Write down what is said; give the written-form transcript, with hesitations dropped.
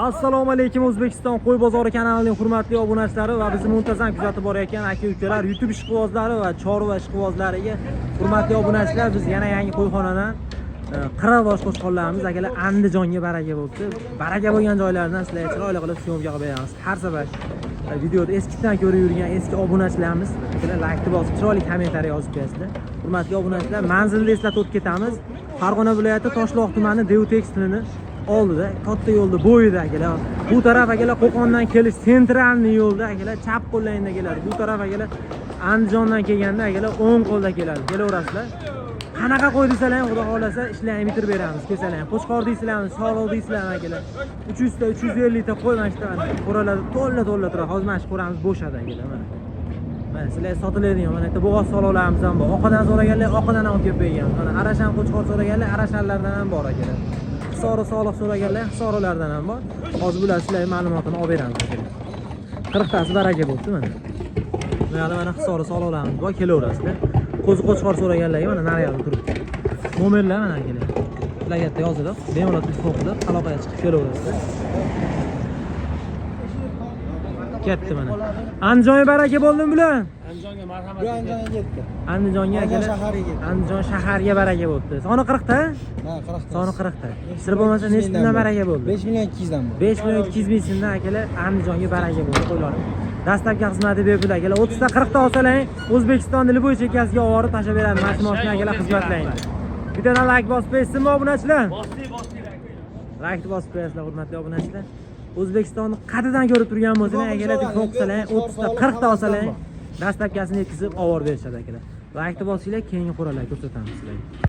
Assalomu alaykum, O'zbekiston qo'y bozori kanalining hurmatli obunachilari va bizni muntazam kuzatib borayotgan aka-ukalar, YouTube ishqibozlari va chorva ishqibozlariga. Hurmatli obunachilar, biz yana yangi qo'yxonadan 40 bosh qo'chqorlarimiz, akalar, Andijonga baraka bo'libdi. Baraka bo'lgan joylaridan sizlarga chiroyli qilib съёмка qilib beramiz. Har safar videoda eskidan ko'rib yurgan eski obunachilarimiz, akalar, laykni bosib, chiroyli kommentariy yozib qo'yasizlar. Hurmatli obunachilar, manzilni eslatib o'tib ketamiz. Farg'ona viloyati, Toshloq tumani, Dev Tekstilini oldida, katta yo'lda bo'yida, akalar. Bu taraf, akalar, Qo'qondan kelish центральный yo'lda, akalar, chap qo'llayinda keladi. Bu taraf, akalar, Andijondan kelganda, akalar, o'ng qo'lda keladi. Kelaverasizlar. Qanaqa qo'y desalar ham, xudo xohlasa, ishlarni bitirib beramiz. Kelsalar ham, qo'chqor deysizlarmi, soliq deysizlarmi, akalar, 300 ta, 350 ta qo'y mana shu yerda, mana qo'ralarda to'la to'la turadi. Hozir mana shu qo'ramiz bo'shadi, akalar. Mana sizlar sotiladigan, mana yerda bo'g'oz soliqlarimiz ham bor. Oqidan so'raganlar, oqidan ham olib kelib berganmiz. Mana arashan qo'chqor so'raganlar, arashanlardan ham bor, akalar. Hisori soliq so'raganlar, hisorilardan ham bor. Hozir bular sizlarga ma'lumotini olib beramiz, akalar. 40 tasi baraka bo'libdi mana. Bu yoqda mana hisori soliqlarimiz bor, kelaverasizlar. Qo'zi qo'chqor so'raganlarga mana naryoqda turibdi. Nomerlar mana, akalar. Plagatda yozilib, bemalol telefon qilib, aloqaga chiqib kelaverasizlar. Ketdi mana. Andijonga baraka bo'ldimi bular? Andijonga marhamat. Bu Andijonga ketdi. Andijonga, Andijon akalar. shahariga ketdi. Andijon shahariga baraka bo'libdi. Soni 40 ta? Ha, 40 ta. Soni 40 ta. Sizlar bo'lmasa nechi puldan baraka bo'ldi? 5 million 200 dan bo'ldi. 5 million 200 ming so'mdan, akalar, Andijonga baraka bo'ldi qo'ylar. Доставка xizmati bepul, akalar. 30 ta, 40 ta olsalar, O'zbekistonni любой chekkasiga olib borib tashlab beramiz. Mana shu mashina, akalar, xizmatlaydi. Bittadan layk bosib qo'ysinmi obunachilar? Bosdik, bosdik. Laykni bosib qo'yasizlar, hurmatli obunachilar. O'zbekistonni qatidan ko'rib turgan bo'lsalar, akalar, telefon qilsalar, 30 ta, 40 ta olsalar, доставка sini yetkazib olib borib berishadi, akalar. Laykni bosinglar, keyingi qo'ralar ko'rsatamiz sizlarga.